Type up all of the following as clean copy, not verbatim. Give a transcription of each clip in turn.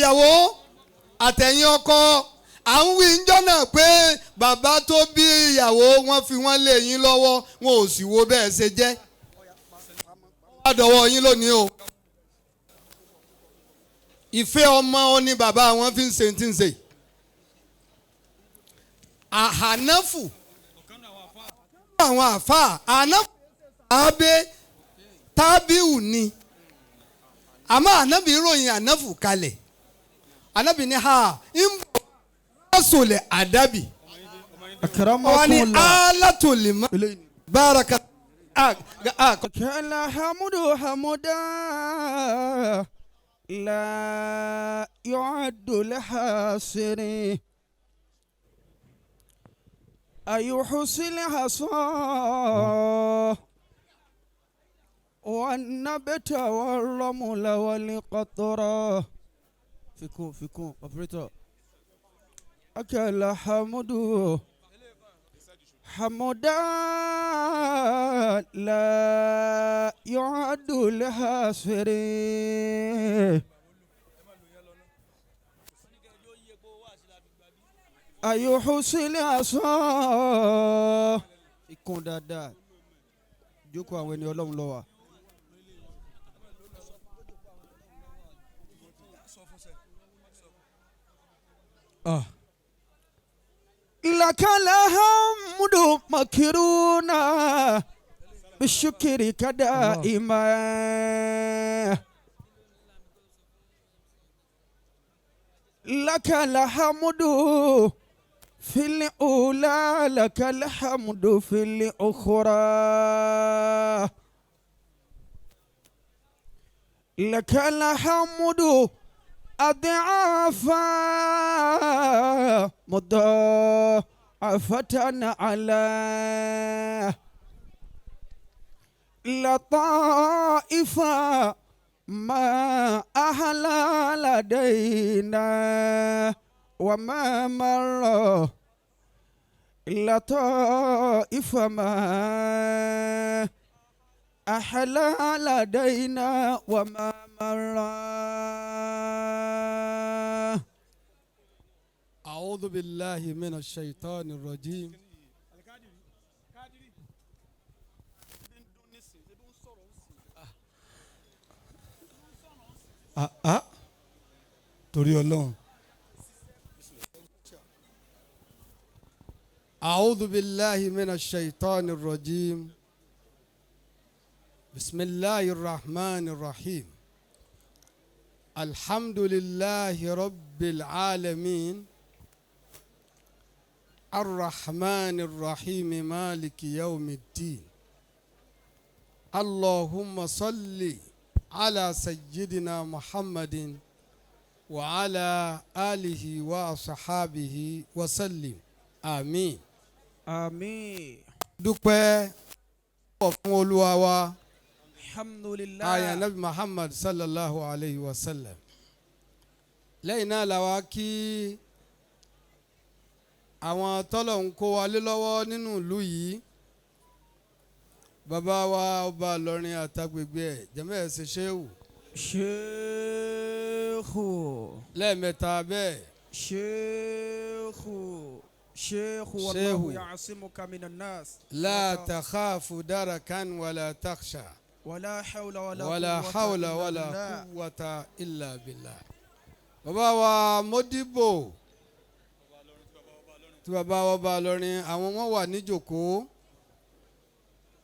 Ìyàwó àtẹ̀yìn ọkọ, à ń wí njọ́ náà pé bàbá tó bí ìyàwó wọn fi wọ́n lé yín lọ́wọ́, wọn ò sì wo bẹ́ẹ̀ ṣe jẹ́. Wọ́n á dọ̀wọ́ yín lónìí o. Ìfẹ́ ọmọ ó ní bàbá wọn fi ń ṣe tí ń ṣe. Àhánáfù àwọn àfáà, àhánáfù àbẹ tábíù ni, àmọ́ ànábì ròyìn ànáfù kalẹ̀. Ànábì ní ha ń bọ̀ sọlẹ̀ àdábì wọ́n ní alátòlímọ́ báraka. Alhamdu hamuda la yu'addu lihasiri ayuhsil hasa والنبت والرمل والقطرة فيكم فيكم operator. أكل حمد حمدا لا يعد لحاصر أيحسن العصا ikun dáadáa jókòó àwọn ẹni Ọlọ́run ló wà. لك الحمد مكرونا بالشكر دائما لك الحمد في الأولى لك الحمد في الأخرى لك الحمد أضعافا مضاعفة على لطائف ما أهلا لدينا وما مر لطائف ما أحلى لدينا وما مر. أعوذ بالله من الشيطان الرجيم. Torí Ọlọ́run. أعوذ بالله من الشيطان الرجيم. بسم الله الرحمن الرحيم. الحمد لله رب العالمين الرحمن الرحيم مالك يوم الدين. اللهم صل على سيدنا محمد وعلى آله وصحابه وسلم. آمين. آمين. Dúpẹ́ fún Olúwa wa. Alhamdulillah. Aya Nabi Muhammad sallallahu alayhi wa sallam. Lẹ́yìn náà la wá kí àwọn tọ́lọ̀ ń kó wa lé lọ́wọ́ nínú ìlú yìí. Bàbá wa ọba Ìlọrin àtàgbègbè ẹ̀ jẹ́mẹ́ ẹ̀ ṣe ṣéwù. Ṣéèkù. Lẹ́ẹ̀mẹ́ta bẹ́ẹ̀. Ṣéèkù. Ṣéèkù wallahu ya'simuka minan nas. La takhafu darakan wala takhsha. Wala hawla wala hawla wala quwwata illa billah. Bàbá wa Modibo tí bàbá wa ọba Ìlọrin àwọn wọn wà níjòkóó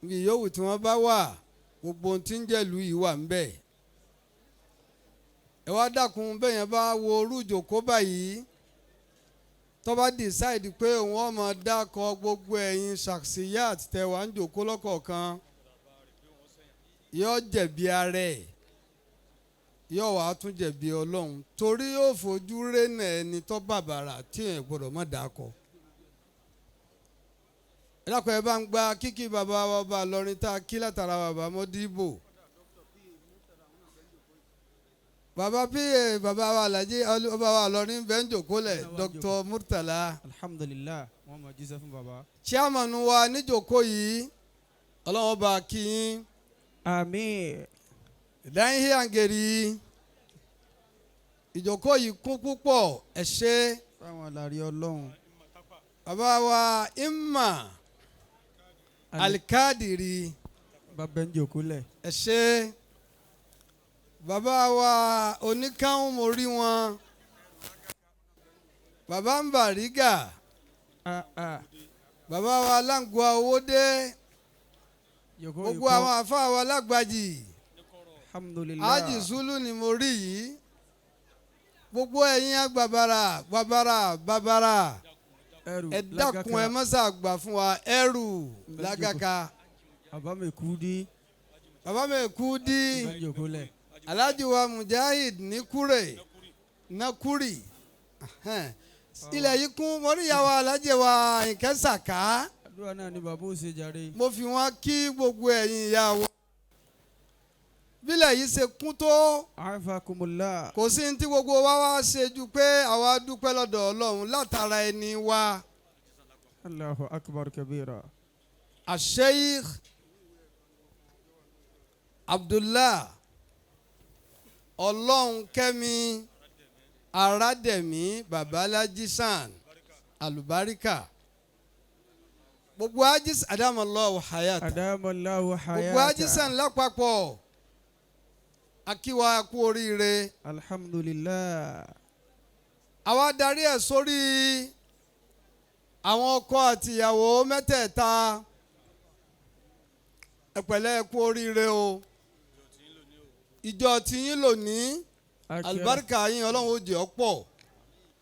ibi yòówù tí wọ́n bá wà gbogbo ohun tí ń jẹ́lu yìí wà ń bẹ̀. Ẹ wá dákun bẹ́ẹ̀ yẹn bá wo orú ìjòkó báyìí tó bá decide pé òun ọmọ dákọ gbogbo ẹ̀yin ṣàṣìyàt tẹ wà ń jòkó lọ́kọ̀ọ̀kan yóò jẹ̀bi ara ẹ̀ yóò wá tún jẹ̀bi Ọlọ́run torí yóò fojú rénà ẹni tó bàbàrà tí èèyàn gbọ́dọ̀ má dákọ. Ẹ dákun ẹ bá ń gba kíkí bàbá wa ọba Ìlọrin tá a kí látara bàbá Modibo. Bàbá pa bàbá wa Alhaji ọba wa Ìlọrin bẹ́ẹ̀ ń jòkó lẹ̀ Dr. Murtala. Alhamdulillah wọ́n máa jíṣẹ́ fún bàbá. Chairman wa níjòkó yìí Ọlọ́run bá kí yín. Àmín. Ìdáyìí àǹgẹ̀rì Ìjókòó yìí kún púpọ̀, ẹ ṣé. Fáwọn àlàrí Ọlọ́run. Bàbá wa Imma Alikadiri. Bàbá ń jòkó lẹ̀. Ẹ ṣé. Bàbá wa oníkàwọn mo rí wọn. Bàbá ń Bàrígà. Bàbá wa Láǹgùá Owódé. Gbogbo àwọn àfáà wa lágbàjì. Alhamdulillah. Ájì Zulu ni mo rí yìí. Gbogbo ẹ̀yin agbàbàrà bàbàrà bàbàrà. Ẹ dákun ẹ mọ́sà gbà fún wa ẹrù lágàkà. Bàbá mi kú dí. Bàbá mi kú dí. Alhaji wa Mujahid ní Kúrè Nakuri. Ilẹ̀ yìí kún mo rí ìyàwó Alhaji wa Àyìnkẹ́ Sàká. Àdúrà náà ni bàbá ó ṣe jàre. Mo fi wọn kí gbogbo ẹ̀yin ìyá wa. Bílẹ̀ yìí ṣe kún tó. Afakumullah. Kò sí ní tí gbogbo wa wá ṣe ju pé àwa dúpẹ́ lọ́dọ̀ Ọlọ́run látara ẹni wa. Allahu akbar kabira. Asheikh Abdullah Ọlọ́runkẹ́mi Arádẹ̀mí Babalaji San Alubarika. Gbogbo ajis Adamallahu hayata. Adamallahu hayata. Gbogbo ajisan lápapọ̀. Akíwa kú oríire. Alhamdulillah. Àwa darí ẹ̀ sórí àwọn ọkọ àtìyàwó mẹ́tẹ̀ẹ̀ta. Ẹ pẹ̀lẹ́, kú oríire o. Ìjọ tiyín lónìí. Àlùbáríkà yín Ọlọ́run ó jẹ́ ó pọ̀.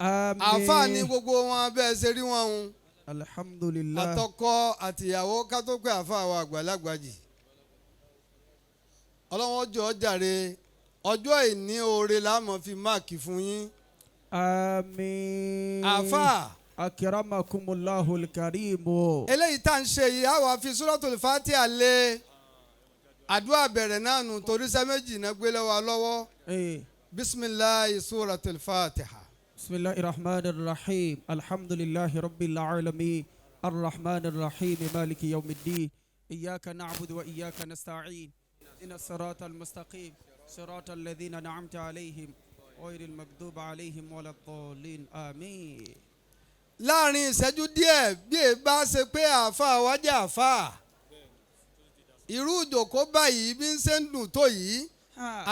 Àmín. Àáfàá ní gbogbo wọn bẹ́ẹ̀ ṣe rí wọn o. Alhamdulillah. Àtọkọ àtìyàwó ká tó pé àáfàá wa àgbàlagbàjì. Ọlọ́run ó jẹ́ ó jàre. Ọjọ́ ìní oore la máa fi máàkì fún yín. Àmín. Àáfàá. Akramakumullahu al-karimu. Eléyìí tá à ń ṣe yìí á wàá fi Suratul Fatiha lé àdúrà bẹ̀rẹ̀ náà nù torí sẹ́ méjì náà gbé lọ́wọ́ lọ́wọ́. Bisimilahi Suratul Fatiha. Bisimilahi rahman rahim. Alhamdulillahi rabbil alamin. Arrahman rahim. Maliki yawmiddin. Iyyaka na'budu wa iyyaka nasta'in. Inna sirata al-mustaqim. صراط الذين أنعمت عليهم غير المغضوب عليهم ولا الضالين آمين. Láàrin ìṣẹ́jú díẹ̀ bí e bá ṣe pé àáfàá wájà àáfàá irú ìjòkó báyìí bí ń ṣe ń dùn tó yìí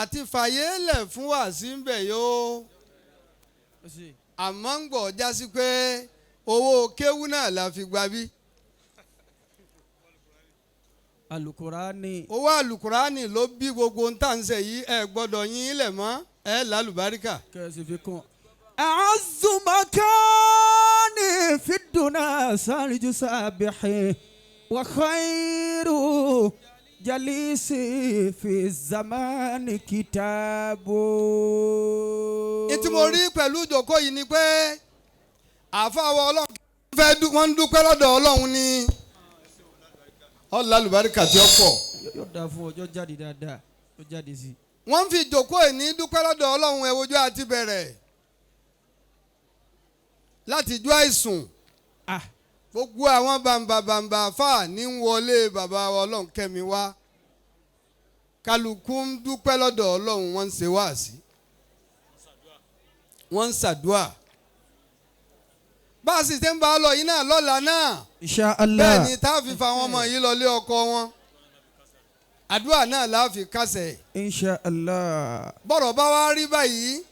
àti fàyè lẹ̀ fún wàásí ń bẹ̀ yóò àmọ́ ń gbọ̀ jásí pé owó kéwú náà la fi gba bí. Alukurani. Owó alukurani ló bí gbogbo ń tà ń ṣe yìí ẹ gbọ́dọ̀ yín ilẹ̀ mọ́ ẹ lálùbáríkà. Kẹ̀sì fi kún. A'azzu makani fi duna sariju sabihi wa khairu jalisi fi zamani kitabu. Ìtí mo rí pẹ̀lú ìjókòó yìí ni pé àáfàá wa Ọlọ́run fẹ́ wọ́n ń dúpẹ́ lọ́dọ̀ Ọlọ́run ni. Ọlá àlùbáríkà tí ó pọ̀. Yóò dáa fún ọjọ́ jáde dáadáa yóò jáde sí. Wọ́n ń fi ìjókòó ẹ̀ ní dúpẹ́ lọ́dọ̀ Ọlọ́run ẹ̀ wojú àti bẹ̀rẹ̀ láti ijó àìsùn. Gbogbo àwọn bàǹbà bàǹbà fà ní ń wọlé bàbá Ọlọ́run kẹ́mi wá. Kálukú ń dúpẹ́ lọ́dọ̀ Ọlọ́run wọ́n ń ṣe wáàsí. Wọ́n ń ṣàdúà. Bá a sì ṣe ń bá a lọ yìí náà lọ́la náà. Insha Allah. Bẹ́ẹ̀ ni tá a fi fa àwọn ọmọ yìí lọ lé ọkọ wọn. Àdúrà náà la fi kásẹ̀. Insha Allah. Bọ́rọ̀ bá wá rí báyìí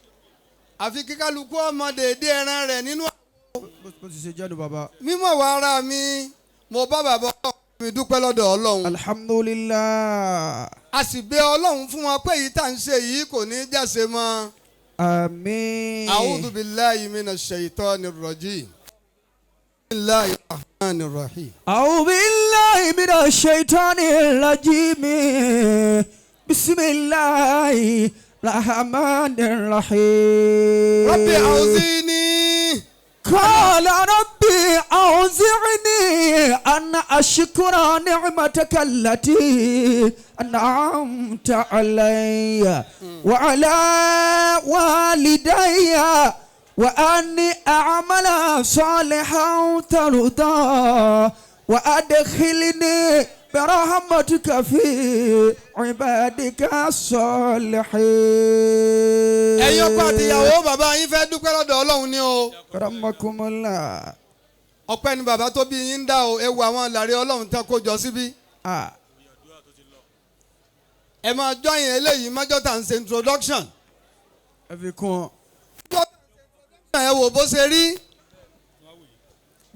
àfi kí kálukú ọmọ dèédé ẹran rẹ̀ nínú. Bó ti ṣe jẹ́nu bàbá. Mímọ̀ wá ara mi mo bá bàbá mi dúpẹ́ lọ́dọ̀ Ọlọ́run. Alhamdulillah. A sì bẹ̀ Ọlọ́run fún wọn pé èyí tá à ń ṣe yìí kò ní í jáse mọ́. Àmín. A'udhu billahi minash shaitanir rajim. Bismillahir rahmanir rahim. A'udhu billahi minash shaitanir rajim. Bismillahir rahmanir rahim. Rabbi awzini. قال ربي أوزعني أن أشكر نعمتك التي أنعمت علي وعلى والدي وأن أعمل صالحا ترضى وأدخلني برحمتك في عبادك الصالحين. Ẹ̀yin ọkọ àtìyàwó, bàbá yín fẹ́ dúpẹ́ lọ́dọ̀ Ọlọ́run ni o. رحمكم الله. Ọpẹ́ ni bàbá tó bí yín ń dá o. Ewu àwọn ìlàrí Ọlọ́run tán kó jọ síbí. Ah. Ẹ máa jọyìn eléyìí mọ́jọ́ tá à ń ṣe introduction. Ẹ fi kún ọ. Ẹ wò bó ṣe rí.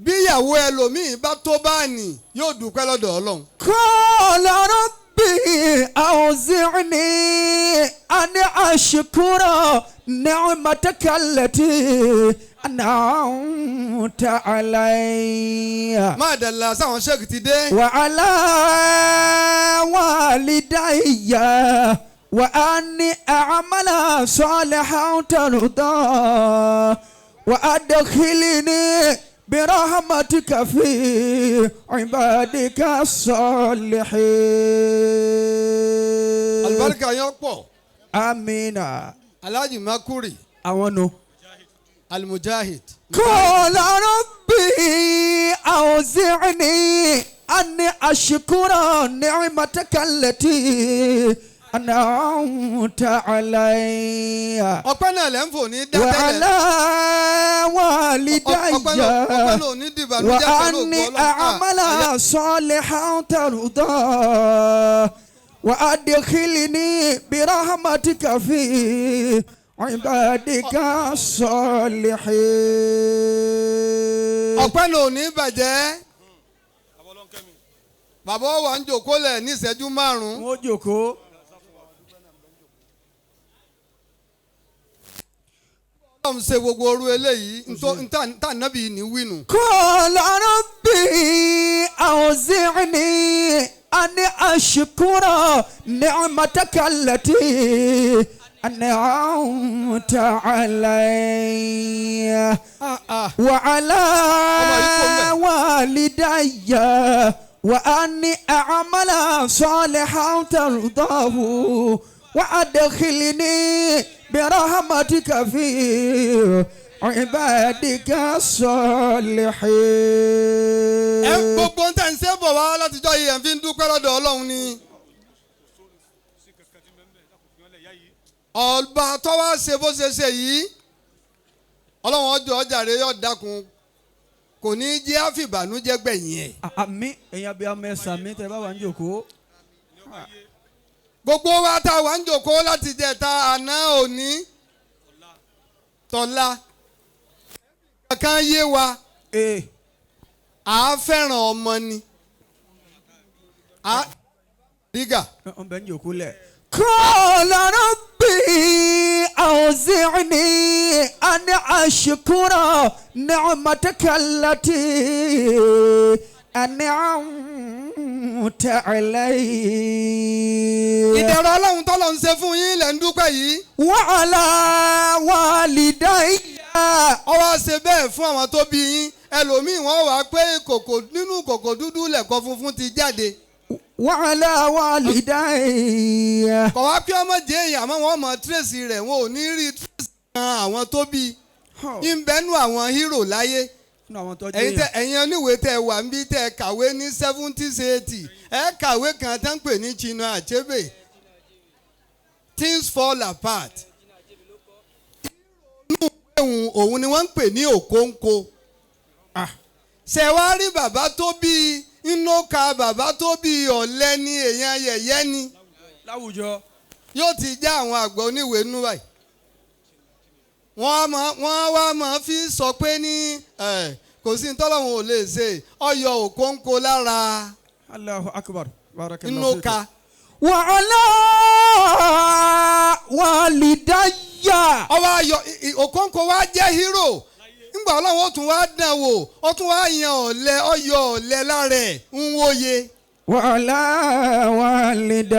Bí ìyàwó ẹlòmíì bá tó báàní, yóò dúpẹ́ lọ́dọ̀ Ọlọ́run. قال ربي أوزعني أن أشكر نعمتك التي أنعمت علي Máa dàlà sáwọn sheik ti dé. وعلى والدي وأن أعمل صالحا ترضى وأدخلني برحمتك في عبادك الصالحين. Àlùbáríkà yẹn pọ̀. آمين. Alhaji Makuri. Àwọn nu. Almujahid. قال ربي أوزعني أن أشكر نعمتك التي أنعمت علي Ọpẹ́ náà lẹ́ ń fò ní dátẹ́lẹ̀. وعلى والدي Ọpẹ́ náà ò ní dìbànújẹ́ pẹ̀lú وأن ògo Ọlọ́run. أعمل صالحا ترضى وأدخلني برحمتك في عبادك الصالحين. Ọpẹ́ náà ò ní bàjẹ́. Bàbá wa ń jòkó lẹ̀ ní ìṣẹ́jú 5. Wọ́n jókòó. Ọlọ́run ṣe gbogbo orú eléyìí ntá nábì ní wínú. قال ربي أوزعني أن أشكر نعمتك التي أنعمت علي وعلى والدي وأن أعمل صالحا ترضاه وأدخلني برحمتك في عبادك الصالحين. Ẹ gbogbo ń tẹ̀ ń ṣe bọ̀ wá látijọ́ yìí, ẹ̀ ń fi ń dúpẹ́ lọ́dọ̀ Ọlọ́run ni. Ọba tó wá ṣe bó ṣe ṣe yìí, Ọlọ́run ọjọ́ ọjàre yóò dákun, kò ní í jẹ́ àfìbànújẹ́ gbẹ̀yìn ẹ̀. Àmín. Ẹ̀yin abiyamọ, ẹ ṣàmín tẹ́ bá wà ń jòkó. Gbogbo wa tá a wà ń jòkó láti jẹta, àná, òní, tọ́lá kankan yé wa. Ee. À á fẹ́ràn ọmọ ni à dígà. Ọ̀n bẹ̀ ń jòkó lẹ̀. قال ربي أوزعني أن أشكر نعمتك التي أنعمت علي Ìdẹ̀rọ̀ Ọlọ́run tọ́lọ̀ ń ṣe fún yín lẹ̀ ń dúpẹ́ yìí. وعلى والدي. Ó wá ṣe bẹ́ẹ̀ fún àwọn tó bí yín. Ẹlòmíì, wọ́n wàá pé kòkò nínú kòkò dúdú lẹ̀kọ́ funfun ti jáde. وعلى والدي. Kọ̀ wá pé ọmọ jẹ́ èèyàn, àmọ́ wọ́n mọ trace rẹ̀, wọn ò ní rí trace kan àwọn tó bí i ń bẹ́nu àwọn hero láyé. Nínú àwọn tó jẹ́ Ẹ̀yin tẹ ẹ̀yin oníwèé tẹ wà ń bí, tẹ kàwé ní 70s, 80, ẹ kàwé kan tẹ́ ń pè ní Chinua Achebe, Things Fall Apart. Inú ìwé òun ni wọ́n ń pè ní Okonkwo. Ṣe wá rí bàbá tó bí Nnoka, bàbá tó bí ọ̀lẹ ni, èèyàn yẹ̀yẹ́ ni láwùjọ. Yóò ti já àwọn àgbà oníwèé nú báyìí. Wọ́n wá máa fi sọ pé ní ẹ̀, kò sí tọ́lọ́hún ò lè ṣe, ọyọ Okonkwo lára Allahu akbar. Barakallahu Nnoka. fikum. وعلى والدي. Ọwọ́ ayọ̀ Okonkwo wá jẹ́ hero ńgbà Ọlọ́run ó tún wá dán wò, ó tún wá yan ọ̀lẹ, ọyọ ọ̀lẹ lára ẹ̀ ń wòye. وعلى والدي.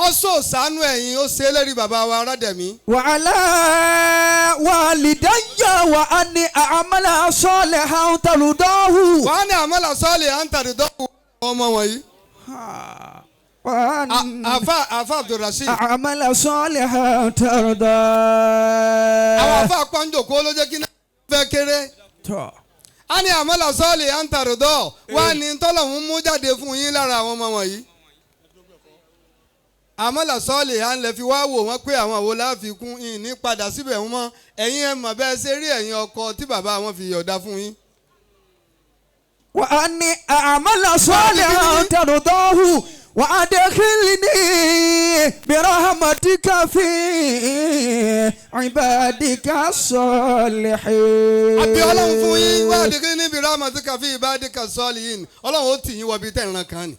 Ọsọ sànú ẹ̀yìn, ó ṣe é lérí bàbá wa Aládẹ̀mí. وعلى والدي وأن أعمل صالحا ترضاه. Wàá ní àmàlà sọ́ọ̀lì à ń tàrí dọ́kù ọmọ wọ̀nyí. وأن Àfa Abdulrasheed. أعمل صالحا ترضاه. Àwọn àfa pọ́njòkó ló jẹ́ kí náà fẹ́ kéré. tọ́. A ní àmọ́là sọ́ọ̀lì à ń tàrúdọ̀ wá ní tọ́lọ̀hún mú jáde fún yín lára àwọn ọmọ wọ̀nyí. Àmọ́là sọ́ọ̀lì à ń lè fi wá wò wọ́n pé àwọn wo láfikún yìí ní padà síbẹ̀ ń mọ́ ẹ̀yin ẹ̀ mọ̀ bẹ́ẹ̀ ṣe rí ẹ̀yin ọkọ tí bàbá wọn fi yọ̀ọ̀dá fún yín. وأني أعمل صالحا ترضاه وأدخلني برحمتك في عبادك الصالحين. Àbí ọlọ́run fún yín wá àdìgún níbi rahmatika fi ibadika salihin ọlọ́run ó tì yín wọbi tẹ̀ ìran kan ni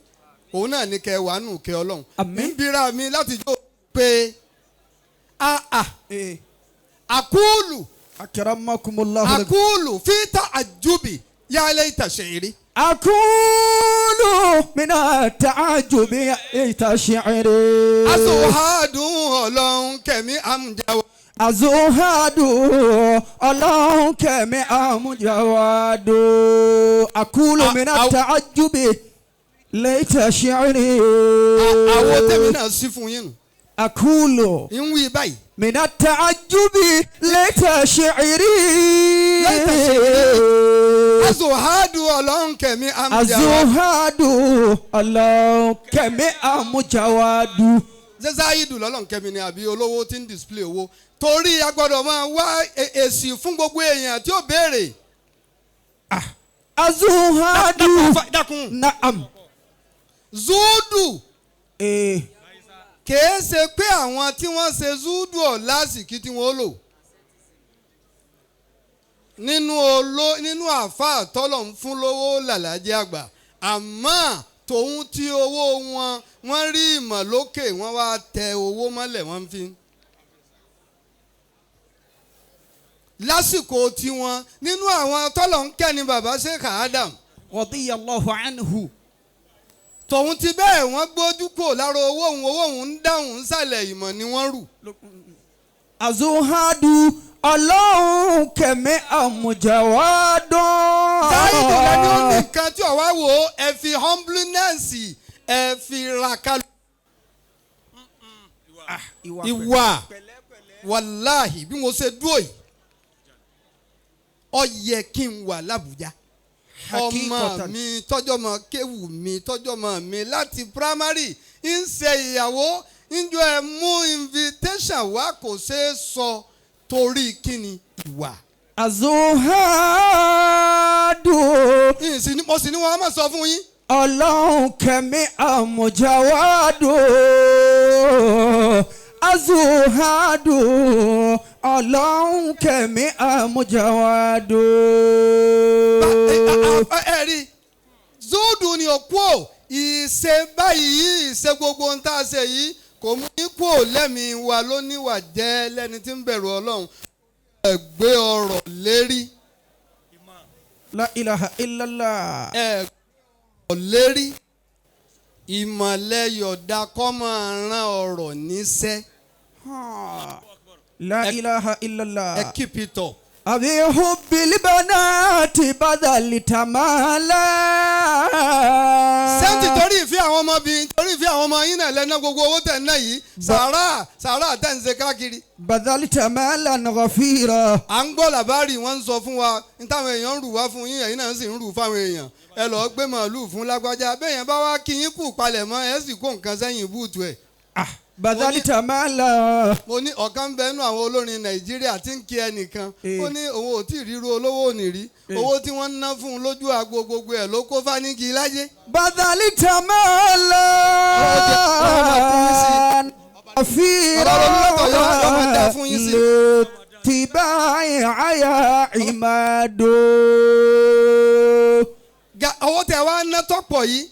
òun náà ní kẹ wàá nù kẹ ọlọ́run. Àmín. Ń bira mi láti jó pé àkúlù أكرمكم الله. àkúlù fíta àjùbì yálé ìtàṣẹ̀rí. أقول من التعجب شعري. Aṣòhádùn ọlọ́run kẹ̀mí àmújáwá. Azuhadu ọlọ́run kẹ̀mí àmújáwádò àkúlù mi náà ta'ajjubi laita shi'ri. Àwọn tèmi náà sí fún yín nù. Àkúlù ń wí báyìí. mi náà ta'ajjubi laita shi'ri. Laita shi'ri. Aṣòhádùn ọlọ́run kẹ̀mí àmújáwá. Azuhadu ọlọ́run kẹ̀mí àmújáwádò. Zẹ́záyìdù lọ́lọ́run kẹ́mi ni àbí olówó tí ń display owó torí a gbọ́dọ̀ máa wá èsì fún gbogbo èèyàn tí ó béèrè. Azuhadu. Dákun. Naam. Zúdù kìí ṣe pé àwọn tí wọ́n ṣe zúdù ọ̀ lásìkí tí wọ́n lò nínú olo nínú àáfàá tọ́lọ̀ ń fún lówó làlájẹ́ àgbà àmọ́ tòun tí owó wọn wọ́n rí ìmọ̀ lókè wọ́n wá tẹ owó mọ́lẹ̀ wọ́n fi. Lásìkò tiwọn nínú àwọn tọ́lọ̀ ń kẹ́ni bàbá Sheikh Adam Radiyallahu anhu. tòun ti bẹ́ẹ̀ wọ́n gbójú kò lára owó òun owó òun ń dáhùn nsàlẹ̀ ìmọ̀ ni wọ́n rù. Azuhadu ọlọ́run kẹ̀mí àmùjáwádùn. Sáyidù lẹni ó ní nǹkan tí ọ̀wá wò ó ẹ fi humbleness ẹ fi ra kalu. Ìwà wàláhì bí mo ṣe dúró yìí ó yẹ kí n wà l'Àbújá. Ọmọ mi tọ́jọ́ mọ kéwù mi tọ́jọ́ mọ mi láti primary ń ṣe ìyàwó ń jọ ẹ mú invitation wá kò ṣeé sọ torí kíni ìwà. Azuhadu Mo sì ní wọn á máa sọ fún yín. ọlọ́run kẹ̀mí àmùjáwádùn. Azuhadu ọlọ́run kẹ̀mí àmùjáwádùn. Ẹ rí zúdù ni òkú ò ìṣe báyìí ìṣe gbogbo ohun tá a ṣe yìí kò mú kú ò lẹ́mìí wa ló níwà jẹ́ lẹ́ni tí ń bẹ̀rù ọlọ́run ẹ gbé ọrọ̀ lérí. La ilaha illallah. Ẹ gbé ọrọ̀ lérí ìmọ̀lẹ̀ yọ̀dá kọ́ máa rán ọrọ̀ níṣẹ́. La ilaha illallah. Ẹ keep it up. Àbí hubbil banati badal tamala. Sẹ́ńtì torí ìfẹ́ àwọn ọmọbìnrin torí ìfẹ́ àwọn ọmọ yín náà lẹ́ná gbogbo owó tẹ̀ ń ná yìí sàrà sàrà tẹ̀ ń ṣe káàkiri. Badal tamala ghafira. À ń gbọ́ làbárì wọ́n ń sọ fún wa ní táwọn èèyàn ń rù wá fún yín ẹ̀yin náà sì ń rù fáwọn èèyàn ẹ lọ́ọ́ gbé màálù fún lágbájá bẹ́ẹ̀ yẹn bá wá kí yín kù palẹ̀ mọ́ ẹ sì kó nǹkan sẹ́yìn búùtù ẹ̀. Badal tamala. Mo ní ọ̀kan bẹ́ẹ̀ nú àwọn olórin Nàìjíríà tí ń kí ẹnìkan ó ní òun ò tí ì ríru olówó ò ní rí owó tí wọ́n ń ná fún un lójú agbo gbogbo ẹ̀ ló kó fánígì láyé. Badal tamala. Ghafira. Tibai aya imado. Owó tẹ wá ná tọ́pọ̀ yìí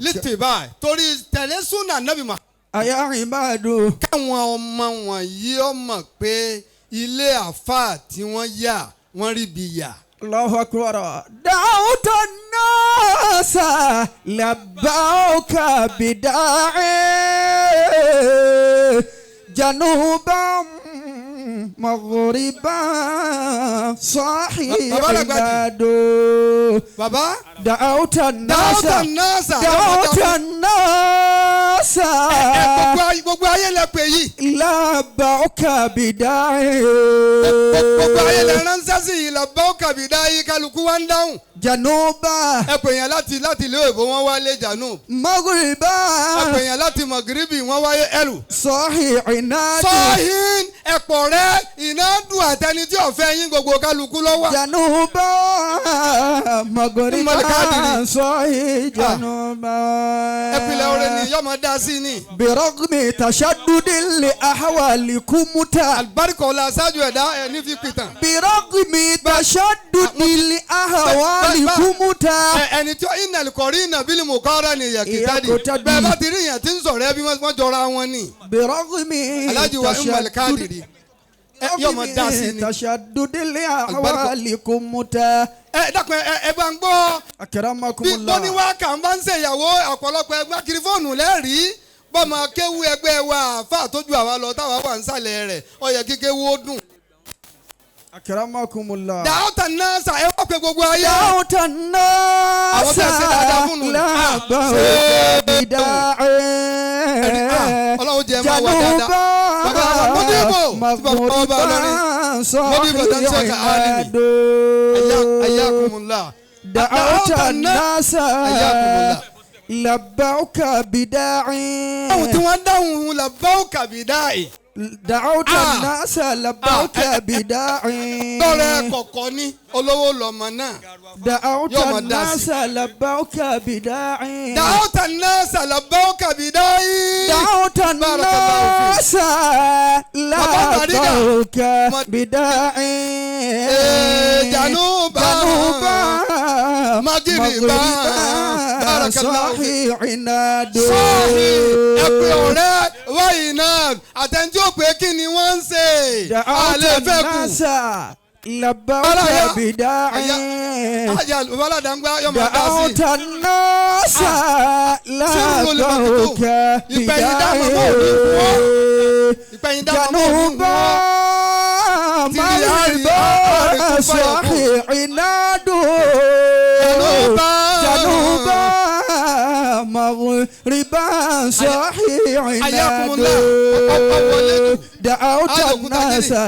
lítìbáì torí tẹ̀lé súnà nábì mọ́. Aya imado. Káwọn ọmọ wọ̀nyí ọmọ pé ilé àfáà tí wọ́n yà wọ́n rí bi yà. Allahu akbar. Da'awta an-nasa labbawka bida'i januban maghriban sahi ibadu. Bàbá Da'awta Da'awta nasa. nasa. Da'awta nasa. Gbogbo ayé lẹ pè yìí. Labauka bida'i. Gbogbo ayé lẹ ránṣẹ́ sí yìí labauka bida'i kálukú wá ń dáhùn. Januba. Ẹ pè yẹn láti ilé òyìnbó wọ́n wálé Janub. Magriba. Ẹ pè yẹn láti Magribi wọ́n wáyé Ẹlù. Sọ́hì ìnádùn. Sọ́hìn ẹ̀pọ̀ rẹ ìnádùn àtẹni tí ọ̀fẹ́ yín gbogbo kálukú lọ́wọ́. Januba Magriba sọ́hì Januba. Ẹ̀pìlẹ̀ orin ni yọmọ dá sí ni. Birogmi tashaddudi li ahwalikumuta. Àlùbáríkọ̀ ọ̀la ṣáájú ẹ̀dá ẹ̀ ní fi pìtàn. Birogmi tashaddudi li ahwalikumuta. Ẹni tí ìnàlì kọ̀rí ìnàbílì mùkọ́rọ̀ ni yẹ̀kítàdì. Bẹ́ẹ̀ bá ti rí yẹn tí ń sọ̀rọ̀ ẹbí wọ́n jọra wọn ni. Birogmi tashaddudi tashaddudi li ahwalikumuta. Ẹ dákun ẹ bá ń gbọ́. Akramakumullah. Bí bóníwá kà ń bá ń ṣèyàwó ọ̀pọ̀lọpọ̀ ẹgbẹ́ kiri fóònù lẹ́rìí. Bọ́mọ kéwu ẹgbẹ́ wa àfa tójú àwa lọ táwa wà ń sàlẹ̀ rẹ̀ ó yẹ kí kéwu ó dùn. Akramakumullah. Da'awta nasa ẹ wá pé gbogbo ayé. Da'awta nasa. Àwọn tẹ̀ ṣe dáadáa fún un. Labauka bida'i. Ọlọ́run jẹ́ máa wà dáadáa. Bàbá wa Modibo tí bàbá wa bá lórí. Modibo tó ń ṣe ká alimi. Ayakumullah. Da'awta nasa. Ayakumullah. Labauka bida'i. Àwọn tí wọ́n dáhùn labauka bida'i. Da'awta nasa labauka bida'i. Tọrẹ kọ̀kọ́ ní olówó lọ́mọ náà. Da'awta nasa labauka bida'i. Da'awta nasa labauka bida'i. Da'awta nasa labauka bida'i. Januba. Januba. Magriba. Sọ́hì ìnádò. Sọ́hì ẹ̀pẹ̀ ọ̀rẹ́ wáyé náà àtẹ̀ntí ò pé kí ni wọ́n ń ṣe. Àlẹ́ fẹ́ kù. Labauka bida'i. Da'awta nasa labauka bida'i. Januba Magriba sọ́hì ìnádò. Januba Magriba sọ́hì ìnádò. Da'awta nasa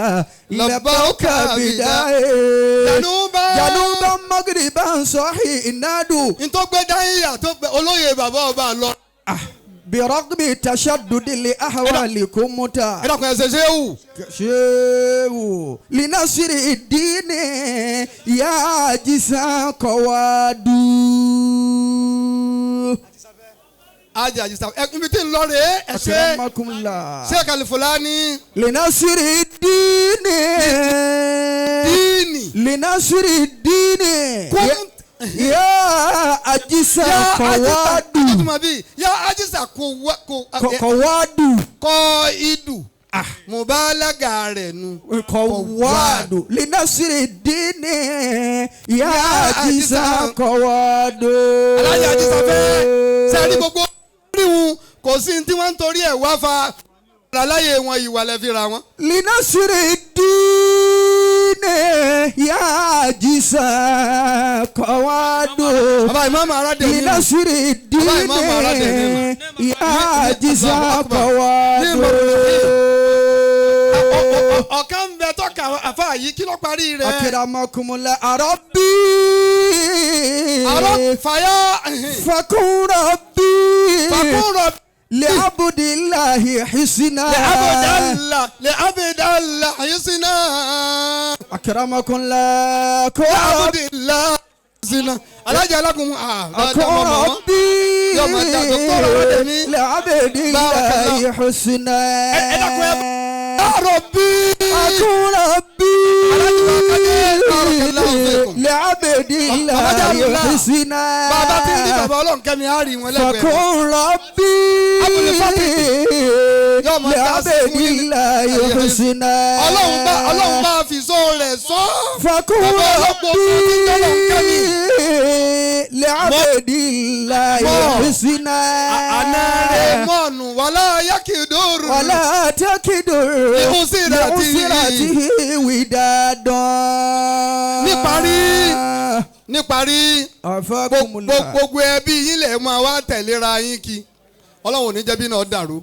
labauka bida'i. Januba Magriba sọ́hì ìnádò. Ntọ́gbẹ́ dáhìyà tó gbẹ olóyè bàbá ọba lọ. Birogmi tashaddudi li ahwalikumuta. Ẹ dákun ẹ ṣe ṣéwù. Ṣéwù. Linasiri dini ya jisa kọwadu. Ajá àjísà ẹ ibi tí ń lọ rèé ẹ ṣe. Akramakumullah. Sheikh Al-Fulani. Linasiri dini. Dini. Linasiri dini. Ya ajisa kọwadu. Ya ajisa kọwadu. Kọ idu. Mubalaga rẹ̀ nu. Kọwadu. Linasiri dini. Ya ajisa kọwadu. Alájà ajisa fẹ́ sẹ́ni gbogbo ríhun kò sí tí wọ́n ń torí ẹ̀ wá fa aláyé wọn ìwà lẹ́ fi ra wọn. Linasiri dini ya ajisa kọwadu. Bàbá ìmáàmù aládé mi. Linasiri dini ya ajisa kọwadu. Ọ̀kan ń bẹ tọ́ka àfa yìí kí ló parí rẹ̀. Akramakumullah arabi. Arọ fàyà. Fakun rabbi. Fakun rabbi. Li'abdillahi hisna. Li'abdillahi hisna. Akramakumullah. Li'abdillahi hisna. Alájà alákùnrin. Fakun rabbi. Li'abdillahi hisna. Ẹ dákun ẹ. Rabbi. Fakun rabbi. Li'abdillahi hisna. Bàbá tí ń rí bàbá Ọlọ́run kẹ́mi á rí wọn lẹ́gbẹ̀ẹ́. Fakun rabbi. Li'abdillahi husna. Ọlọ́run bá fi sọ rẹ̀ sọ. Fakun rabbi. Li'abdillahi husna. Àná rẹ̀ mọ̀nù wàlá yakidur. Wàlá takidur. Li'usratihi widadan. Níparí. Níparí Afakumullah. gbogbo ẹbí yín lè máa wá tẹ̀léra yín kí Ọlọ́run ò ní jẹ́ bí náà dàrú.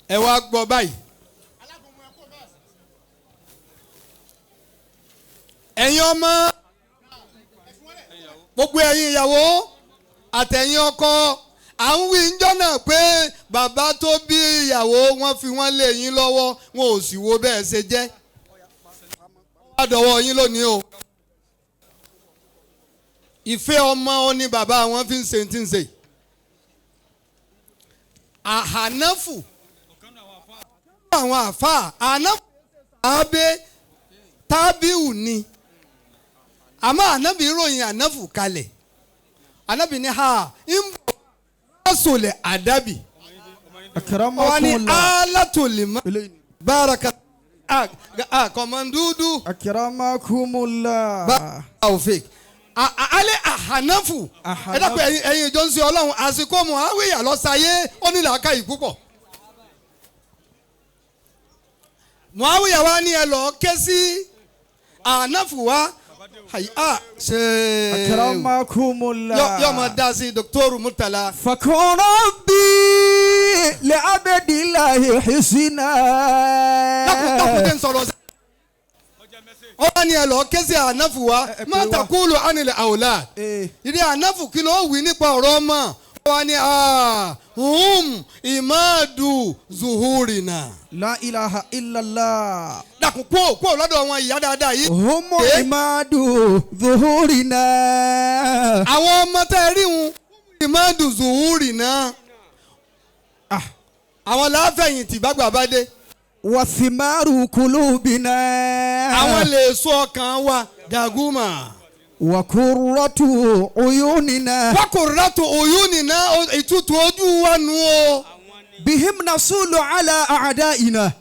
Ẹ wá gbọ́ báyìí. Ẹ̀yin ọmọ, gbogbo ẹ̀yin ìyàwó àtẹ̀yin ọkọ, à ń wí ńjọ́ náà pé bàbá tó bí ìyàwó wọn fi wọ́n lé yín lọ́wọ́, wọn ò sì wo bẹ́ẹ̀ ṣe jẹ́. Wọ́n á dọ̀wọ́ yín lónìí o. Ìfẹ́ ọmọ ó ní bàbá wọn fi ń ṣe tí ń ṣe. Àhánáfù àwọn àfáà àhánáfù àbẹ tábíù ni, àmọ́ ànábì ròyìn ànáfù kalẹ̀. Ànábì ní ha ń bọ̀ sọlẹ̀ àdábì. Wọ́n ní Akramakumullah. alátòlímọ́ báraka àkọ́mọ́ndúdú. Akramakumullah. Báwòfẹ́ alẹ́ àhánáfù. Ẹ dákun ẹ̀yin ìjọ ń ṣe Ọlọ́run, àsìkò Muawiya lọ́sàyé ó ní làákàyè púpọ̀. Muawiya wa ní ẹ lọ ké sí àhánáfù wa ṣe Akramakumullah. yọ máa dá sí Dr. Murtala. Fakun rabbi li'abdillahi husna. Dákun tẹ́ ń sọ̀rọ̀ sí. Ọba ni ẹ lọ ké sí ànáfù wa, má takulu anil awlad. Ìdí ànáfù kí ló wí nípa ọ̀rọ̀ ọmọ? Ọba ni hum imadu zuhurina. La ilaha illallah. Dákun kó lọ́dọ̀ wọn ìyá dáadáa yìí. Hum imadu zuhurina. Àwọn ọmọ tẹ́ ẹ rí wọn imadu zuhurina. Àwọn láfẹ̀yìntì bá gbà bá dé. Wasimaru kulubina. Àwọn lè sọ ọkàn wa dàgúmà. Wakurratu uyunina. Wakurratu uyunina, ìtutù ojú wa nù o. Bihim nasulu ala a'daina.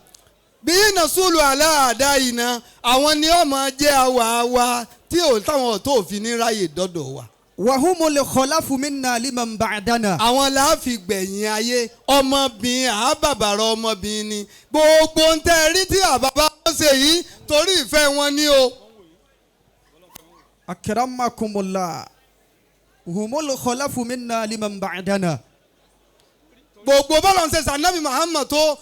Bihim nasulu ala a'daina. Àwọn ni ó máa jẹ́ àwa wa tí ò táwọn tó fi ní ráyè dọ́dọ̀ wa. Wahumul khalafu minna liman ba'dana. Àwọn la fi gbẹ̀yìn ayé ọmọbìnrin àbàbàrà ọmọbìnrin ni gbogbo ń tẹ́ rí tí àbàbà wọn ṣe yìí torí ìfẹ́ wọn ni o. Akramakumullah. Humul khalafu minna liman ba'dana. Gbogbo bọ́lá ń ṣe sànàbí Muhammad tó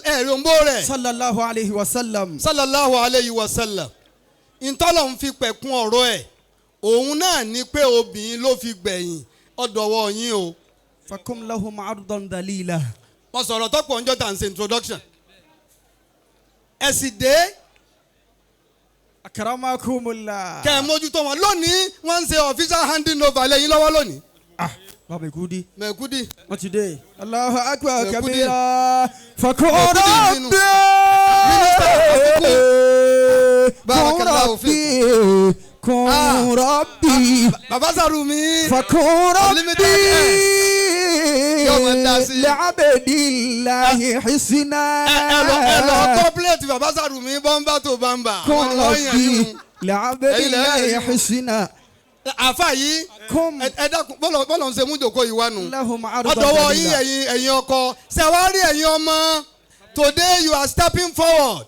ẹ̀rọ ń bó rẹ̀. Sallallahu alayhi wa sallam. Sallallahu alayhi wa sallam. Ìtọ́lọ̀ ń fi pẹ̀kun ọ̀rọ̀ ẹ̀. Òun náà ni pé obìnrin ló fi gbẹ̀yìn ọ̀dọ̀wọ́ yín o. Fakum lahum ardan dalila. Mo sọ̀rọ̀ tọ́pọ̀ ń jọ́ta ń ṣe introduction. Ẹ sì dé. Akramakumullah. Kẹ́ ẹ mójútó wọn lónìí, wọ́n ń ṣe official handing over lẹ́yìn lọ́wọ́ lónìí. Bàbá Ìkúdí. Mẹ̀kúdí. Wọ́n ti dé. Allahu akbar Mẹ̀kúdí. kabira. Fakun Mẹ̀kúdí nínú. rabbi. Mínísítà àfikún. Barakallahu Kun rabbi. Kun rabbi. Bàbá Sàrùmí. Fakun Unlimited rabbi. Yóò máa dá sí. Li'abdillahi husna. Ẹ lọ kọ́pílẹ̀tì bàbá Sàrùmí bọ́ńbà tó bàǹbà. Kun Wọ́n yàn rabbi. yín. Li'abdillahi husna. Àfa yìí. Kum Ẹ dákun bọ́lọ̀ ń ṣe mú jòkó yìí wá nù. lahum ardan Ọ̀dọ̀wọ́ yín dalila. ẹ̀yin ọkọ. Ṣẹ̀wárí ẹ̀yin ọmọ. Today you are stepping forward.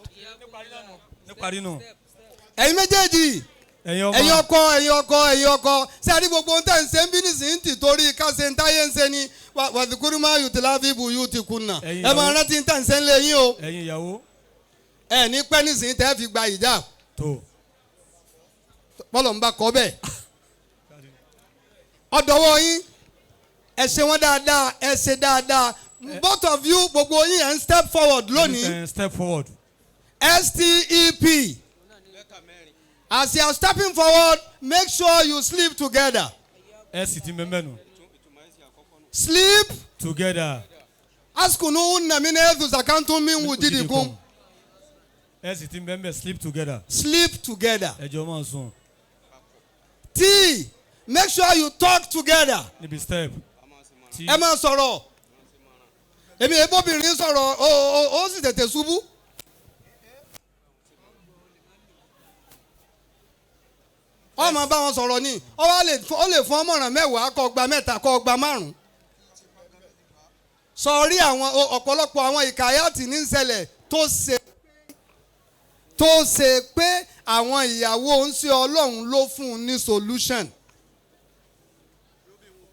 Ẹ̀yin méjèèjì. Ẹ̀yin ọkọ ẹ̀yin ọkọ ẹ̀yin ọkọ. Ṣé àrí gbogbo ohun tẹ̀ ń ṣe ń bí nísìnyí tì torí ká ṣe ń táyé ń ṣe ni wàdìkúrúmá yùtìláfíìbù yù ti kùnà. Ẹ máa rántí ń tẹ̀ ń ṣe ń lé yín o. Ẹ̀yin ìyàwó. Ẹ ní pẹ́ nísìnyí tẹ́ fi gba ìjà. Bọ́lọ̀ ń bá kọ́ bẹ́ẹ̀. Ọ̀dọ̀wọ́ yín ẹ ṣe wọ́n dáadáa, ẹ ṣe dáadáa. Both of you gbogbo yín ẹ̀ ń step forward lónìí. Step forward. STEP. As you are stepping forward, make sure you sleep together. S ti mẹ́mẹ́nu. Sleep together. Askunu unna min ethu sakantum min wujidikum. S ti mẹ́mẹ́ sleep together. Sleep together. Ẹ jọ máa sùn. T, make sure you talk together. Níbi step. T. Ẹ máa sọ̀rọ̀. Èmi ebóbìnrin sọ̀rọ̀ ó sì tètè ṣubú. Ó máa bá wọn sọ̀rọ̀ ni ó lè fún ọmọràn mẹ́wàá kó gba mẹ́ta kó gba márùn-ún. Sọ̀rí àwọn ọ̀pọ̀lọpọ̀ àwọn ìkàyàtì ní ṣẹlẹ̀ tó ṣe pé Àwọn ìyàwó ń ṣe Ọlọ́run ló fún un ní solution.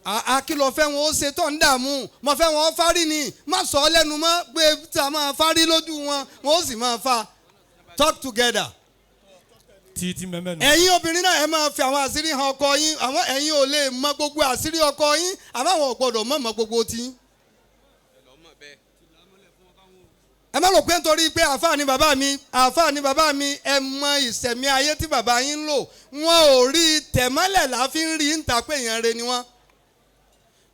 Àkìlọ̀ fẹ́ wọn ó ṣe tó ń dààmú, mo fẹ́ wọn ó fárí ni, má sọ ọ́ lẹ́nu mọ́ pé tí a máa fárí lójú wọn, wọn ó sì máa fa. Talk together. Tí tí mẹ́mẹ́ nù. Ẹ̀yin obìnrin náà, ẹ máa fi àwọn àṣírí hàn ọkọ yín. Àwọn ẹ̀yin ò lè mọ gbogbo àṣírí ọkọ yín, àmọ́ àwọn ò gbọ́dọ̀ mọ̀ mọ́ gbogbo tiyín. Ẹ má rò pé nítorí pé àáfàá ni bàbá mi, àáfàá ni bàbá mi, ẹ mọ ìṣẹ̀mí ayé tí bàbá yín ń lò. Wọn ò rí tẹ̀mọ́lẹ̀ láfi ń rí ń ta pé èèyàn re ni wọ́n.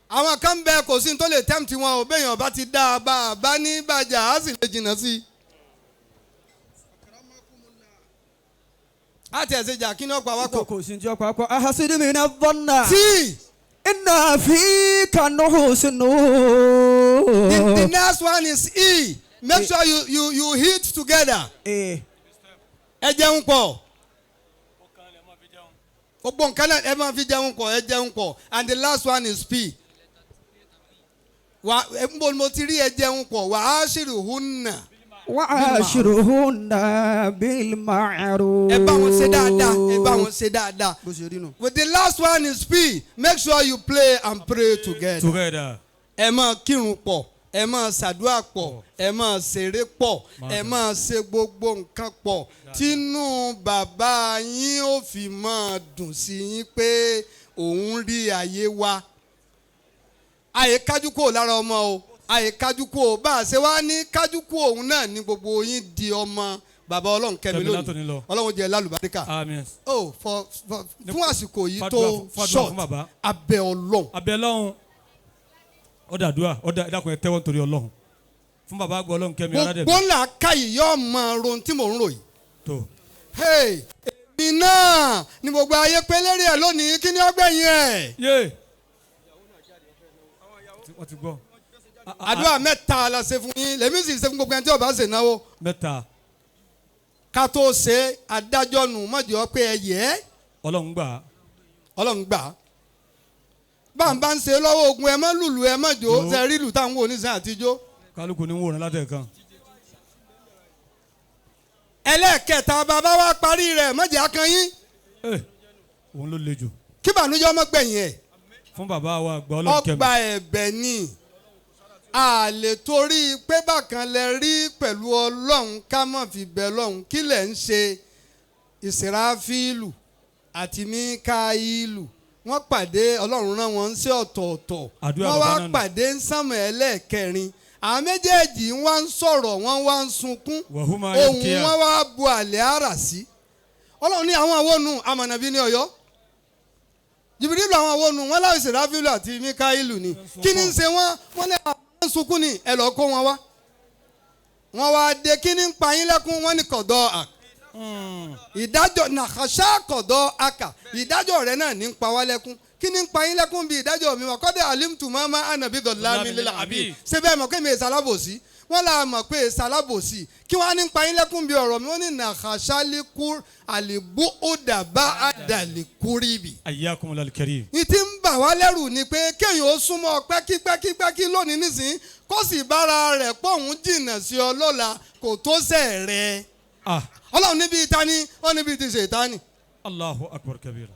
Àwọn kan bẹ, kò sí ní tó lè tempt wọn ò, béèyàn bá ti dá a bá a bá ní bàjá, á sì lè jìnnà sí i. Á tiẹ̀ ṣe jà, kí ni ọ̀pọ̀ awakọ̀. Kò sí ní ọkọ̀ akọ ahasidu mi na dhanna. Tí inna fika nuhusinu. The next one is E. Make sure you eat together. Eh. Ẹ jẹun pọ̀. Gbogbo nǹkan náà, ẹ máa fi jẹun pọ̀, ẹ jẹun pọ̀. And the last one is P. Wà ẹ ń bọ̀ mo ti rí ẹ jẹun pọ̀, wà á ṣìrì hunna. وعاشرهن بالمعروف. Ẹ bá wọn ṣe dáadáa, ẹ bá wọn ṣe dáadáa. Bó ṣe rí nù. But the last one is P. Make sure you play and pray together. Together. Ẹ máa kírun pọ̀, ẹ máa ṣàdúrà pọ̀, ẹ máa ṣeré pọ̀, ẹ máa ṣe gbogbo nǹkan pọ̀, tínú bàbá yín ó fi máa dùn sí yín pé òun rí ayé wa. Àyè kájú kúrò lára ọmọ o, àyè kájú kúrò. Bá a ṣe wá ní kájú kúrò, òun náà ní gbogbo yín di ọmọ bàbá Ọlọ́run kẹ́mi Kẹ́mi látòní lónìí lọ. Ọlọ́run jẹ́ lálùbáríkà. Àmín. Oh, for fún àsìkò yìí tó Fàdúrà short, fún bàbá. Abẹ́ Ọlọ́run. Abẹ́ Ọlọ́run, ọ̀dà àdúrà, ọ̀dà ìdàkùn, ẹ̀ tẹ́wọ́ nítorí Ọlọ́run fún bàbá àgbà Ọlọ́run kẹ́mi aládẹ́bí. Gbogbo ńlá káyì yóò mọ rohun tí mò ń rò yìí. Tó. Hey, èmi náà ni gbogbo ayé pé lérí ẹ̀ lónìí, kí ni ọgbẹ̀yìn ẹ̀. Yé, wọ́n ti gbọ́. Àdúrà mẹ́ta la ṣe fún yín, lèmi sì ṣe fún gbogbo ẹni tí ó bá ṣe náwó. Mẹ́ta. Ká tó ṣe adájọ́ nù mọ̀jọ́ pé ẹ yẹ ẹ́. Ọlọ́run gbà á. Ọlọ́run gbà á. Bá ń bá ń ṣe lọ́wọ́ ogun, ẹ má lùlù, ẹ má jó. Jó. Ṣe rí ìlú táwọn oníṣẹ́ àtijọ́. Kálukú ní wòran látẹ̀kan. Ẹlẹ́ẹ̀kẹta, bàbá wa parí rẹ̀, mọ̀jẹ̀ akanyín. Ẹ òun ló le jù. Kí bànújẹ́ ọmọ gbẹ̀yìn ẹ̀. Fún bàbá wa àgbà Ọlọ́run kẹ́mi. Ọgbà ẹ̀bẹ̀ ni a lè torí pé bákan lẹ rí pẹ̀lú Ọlọ́run, ká má fi bẹ̀ Ọlọ́run. Kí lẹ̀ ń ṣe? Ìsìráfílù àti Míkáílù, wọ́n pàdé, Ọlọ́run rán wọn sí ọ̀tọ̀ọ̀tọ̀. Àdúrà Wọ́n wá bàbá náà nù. pàdé ń sànmọ̀ ẹlẹ́ẹ̀kẹrin. Àwọn méjèèjì wá ń sọ̀rọ̀, wọ́n wá ń sunkún. Wàhùmá Ohùn yabkiya. wọn wá bu àlẹ́ àrà sí. Ọlọ́run ní àwọn awónu amọ̀nàbí ní Ọ̀yọ́ Jìbìrìlù, àwọn awónu wọn láwọn Ìsìráfílù àti Míkáílù ni. Kí ni ń ṣe wọn? Wọn ní àwọn ń sunkún ni, ẹ lọ́ọ́ kó wọn wá. Wọn wá dé, kí ni ń pa yín lẹ́kún? Wọn ní kọ̀dọ̀ à ìdájọ́ nàkàṣà kọ̀dọ̀ àkà, ìdájọ́ rẹ̀ náà ní ń pa wá lẹ́kún. Kí ni ń pa yín lẹ́kún bí ìdájọ́ mi wà? Kọ́dẹ̀ alimtu mama anabi dọ̀lámi lílà àbí ṣé bẹ́ẹ̀ mọ̀ pé mi ìsalábòsí? Wọ́n là mọ̀ pé ìsalábòsí. Kí wọ́n á ní ń pa yín lẹ́kún bí ọ̀rọ̀ mi? Wọ́n ní nàkàṣà líkú àlìbú òdàbá àdàlíkúrìbì. Ayyakum al-karim. Ní tí ń bà wá lẹ́rù ni pé kéèyàn ó súnmọ́ pẹ́kípẹ́kípẹ́kí lónìí nísìnyí, kó sì bára rẹ̀ pọ̀hún jìnnà sí ọ lọ́la, kò tó sẹ̀ rẹ̀. Ah. Ọlọ́run níbi ìtani, ó níbi ti ṣètani. Allahu akbar kabira.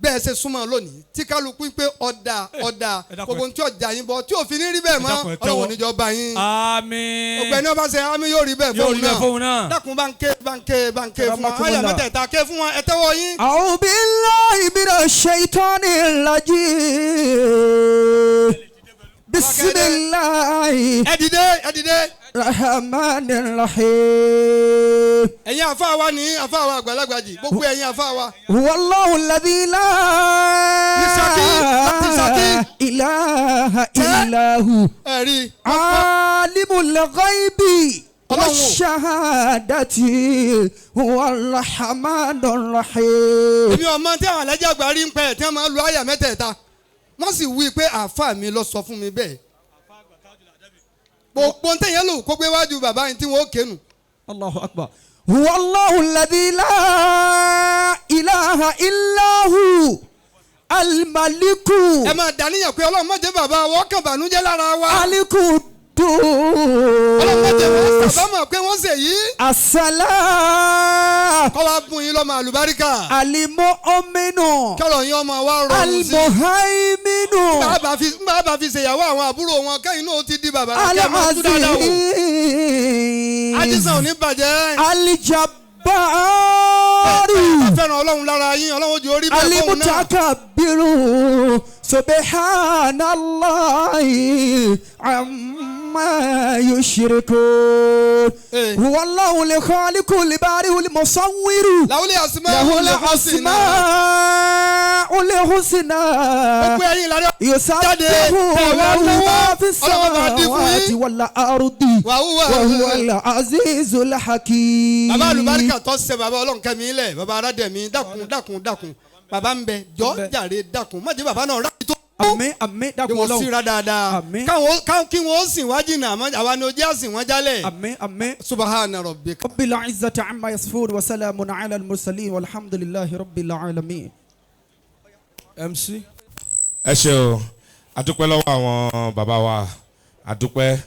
Bẹ́ẹ̀ ṣe súnmọ́ lónìí tí kálukú pé ọ̀dà ọ̀dà, ẹ dákun, gbogbo tí ọjà yín bọ̀ tí òfin ní rí bẹ́ẹ̀ mọ́. Ẹ dákun, ẹ tẹ́wọ́. Ọlọ́run níjọba yín. Àmín. Ọgbẹ́ni ọba ṣe àmì, yóò rí bẹ́ẹ̀ Yóò fóun rí bẹ́ẹ̀ fóun náà. náà. Dákun, bá ń ké, bá ń ké, bá ń ké fún wọn. Àyà mẹ́tẹ̀ẹ̀ta, ké fún wọn, ẹ tẹ́wọ́ yín. أعوذ بالله من الشيطان الرجيم، بسم الله Ẹ dìde, ẹ dìde. الرحمن الرحيم. Ẹ̀yin àfa wa ní àfa wa àgbàlagbà jì, gbogbo ẹ̀yin àfa wa. هو الله الذي لا Ṣakí, láti Ṣakí. إله إلا هو Ẹ rí i. عالم الغيب Ọlọ́run. والشهادة هو الرحمن الرحيم. Èmi ọmọ tí àwọn alájà àgbà rí ń pẹ́ tí wọ́n máa ń lu àyà mẹ́tẹ̀ẹ̀ta, wọ́n sì wí pé àáfà mi lọ sọ fún mi bẹ́ẹ̀. Gbogbo ń tẹ̀yẹ́ lò kó gbé wájú bàbá yín tí wọ́n ó kénu. الله أكبر. هو الله الذي لا إله إلا هو الملك Ẹ máa dàníyàn pé Ọlọ́run má jẹ́ bàbá wọ́n kàn bànújẹ́ lára wa. القدوس. Ọlọ́mọdé wọn القدوس sábàámọ̀ pé wọ́n ṣe yìí. السلام Kọ́ wa bùn yín lọ́mọ àlùbáríkà. المؤمن Kọ́rọ̀ yín ọmọ wa rọrùn sí. المهيمن Bàbá fi ṣèyàwó àwọn àbúrò wọn kẹ́yìn náà ó ti di bàbá rẹ̀ kí ẹ máa kú dáadáa wò. العزيز Ajísàn ò ní bàjẹ́. الجبار Fẹ́ràn Ọlọ́run lára yín, Ọlọ́run ó jẹ́ orí bẹ́ẹ̀ fóun náà. المتكبر سبحان الله عما يشركون. إيه. هو الله الخالق البارئ المصور Làwùlẹ̀ àsìmọ́ له الأسماء الحسنى. Gbogbo ẹ̀yin ìlànà يسبح jáde له ẹ ما في Ọlọ́run bá dín fún السماوات yín. والأرض Wàhùwà. وهو العزيز الحكيم. Bàbá àlùbáríkà tó ṣe bàbá Ọlọ́run kẹ́mi lẹ̀, bàbá aládẹ̀mí, dákun dákun dákun, bàbá ń bẹ jọ jàre, dákun má jẹ́ bàbá náà rábì tó kú. Àmín, àmín. Kí Dákun wọ́n Ọlọ́run. síra dáadáa. Àmín. Káwọn kí wọ́n sìn wá jìnnà, àmọ́ àwa ni ojú àsìn wọ́n jálẹ̀. Àmín, àmín. Subahana rabbika. رب العزة عما يصفون وسلام على المرسلين والحمد لله رب العالمين. MC. Ẹ ṣe o, adúpẹ́ lọ́wọ́ àwọn bàbá wa, adúpẹ́.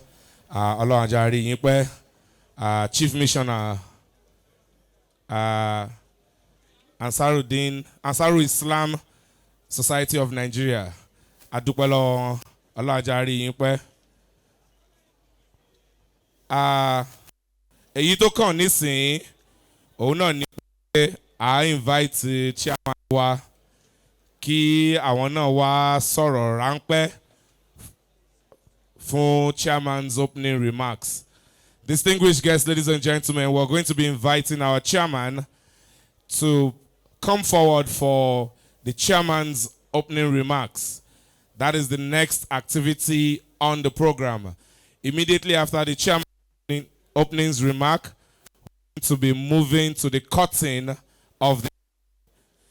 Ah, Ọlọ́run ajá rí yín pẹ́. Ah, Chief Missioner, Ansarudeen, Ansaru Islam Society of Nigeria, adúpẹ́ lọ́wọ́ wọn, Ọlọ́run ajá rí yín pẹ́. Ah, èyí tó kàn nísìnyí òun náà ni pé à invite chairman wa kí àwọn náà wá sọ̀rọ̀ ráńpẹ́ fún chairman's opening remarks. Distinguished guests, ladies and gentlemen, we're going to be inviting our chairman to come forward for the chairman's opening remarks. That is the next activity on the program. Immediately after the chairman opening's remark, we're going to be moving to the cutting of the